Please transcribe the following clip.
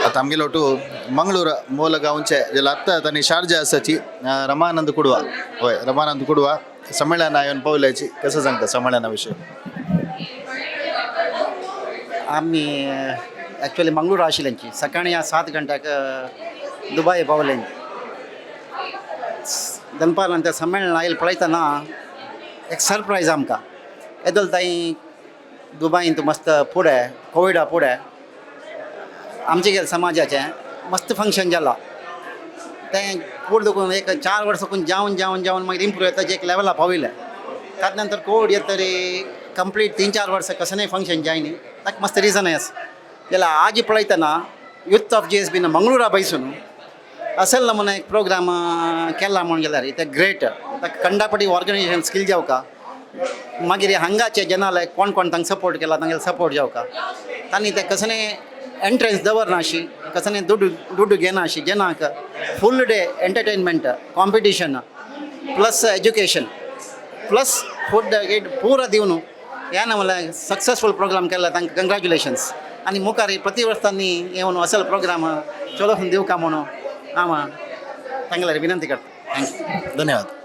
आतां आमगेलो टू मंगळूर मूल गांवचे जे आत्ता तांणी शारजा आसाची रमानंद कुडवा. हय, रमानंद कुडवा संमेलन येवन पावल्याची. कसं सांगता संमेलना विशयी? आमी एक्चुअली मंगळूर आशिल्ल्यांची सकाळी 7 घंट्याक दुबाय पावले. दनपारान त्या संमेलन आयल पळयतना एक सरप्रायज आमकां येदोल ताई दुबायंत मस्त फुडें कोविडा फुडें आमचे गेले समाजाचें मस्त फंक्शन जाला. तें फुडें देखून एक 4 वर्सां जावन जावन जावन मागीर इम्प्रूव येता एक लेवला पाविल्लें. ताचे नंतर कोविड येत तरी कंप्लीट 3-4 वर्सां कसलें फंक्शन जायनी. ताका मस्त रिजन आसा. जाल्यार आज पळयतना युथ ऑफ जीएसबीन मंगळुरा बैसून असेल नमुना एक प्रोग्राम केला म्हणून जाल्यार ते ग्रेट. ताका कंडापटी ऑर्गनायझेशन स्कील जावका. मागीर हांगाचे जनाले कोण कोण तांकां सपोर्ट केला, तांगेले सपोर्ट जावका. तांणी ते कसलें एंट्रन्स दवरनाशी, कसलें दुड्डू दुड्डू घेनाशी, जनाक full day entertainment, competition plus education plus food गीड पूरा दिवन ह्या नमूने सक्सेसफुल प्रोग्राम केला. तांकां कंग्रेच्युलेशन्स आनी मुखार प्रति वर्सांनी येवन असलो प्रोग्राम चलोवन दिवका म्हणून हांव तांगेल्यार विनंती करता. Thank you. धन्यवाद.